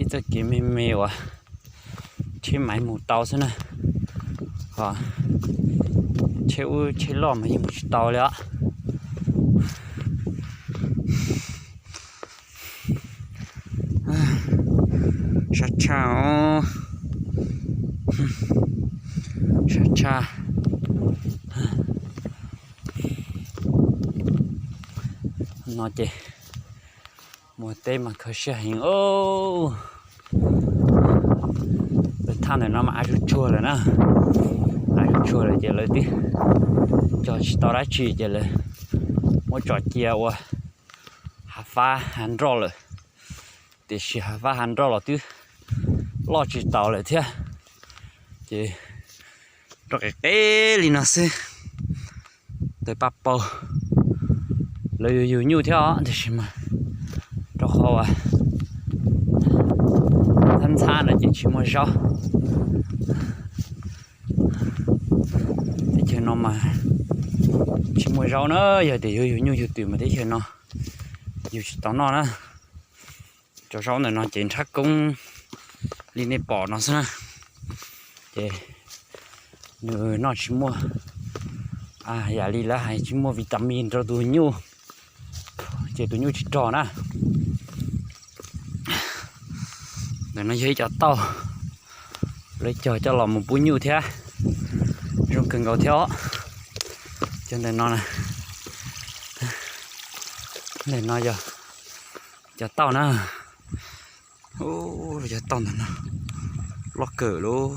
Txoj kev me me uas tsheb maiv mus tau xwb na, ho tsheb ub tsheb loj mas yeej mus tsis tau li os. Sab tshaj, sab tshaj. No ces mus teb mas khaws siab heev os. Lawv thaj ntawm no mas av zuj tsuag lawm na, av zuj tsuag lawm ces lawv twb cog tsis tau dab tsi ces lawv muab tso cia ua hav fab hav nroj lawm. Tiam sis hav fab hav nroj los twb loj tsis taus lawm thiab, ces rau qis qis li no xwb. Ntawm paj paug lawv yuav yug nyuj thiab os, tiam sis mas rau qhov uas ntxhab ntxhab no ces tsis muaj zaub. Teb chaws no mas tsis muaj zaub na, yog tias yuav yug nyuj yug twm mas teb chaws no yug tsis tau noj na. Cov zaub ntawm no ces nrhab koob li nej pom no xwb na, ces nws noj tsis muaj, yam li lawv hais tsis muaj vitamin rau tus nyuj, ces tus nyuj tsis rog na. Ntawm no yog ib co tauj, lawv cog coj los mus pub nyuj thiab, zoo kawg nkaus thiab os. Cov ntawm no, ntawm no yog cov tauj na. Ub, cov tauj ntawm no loj kawg lauj.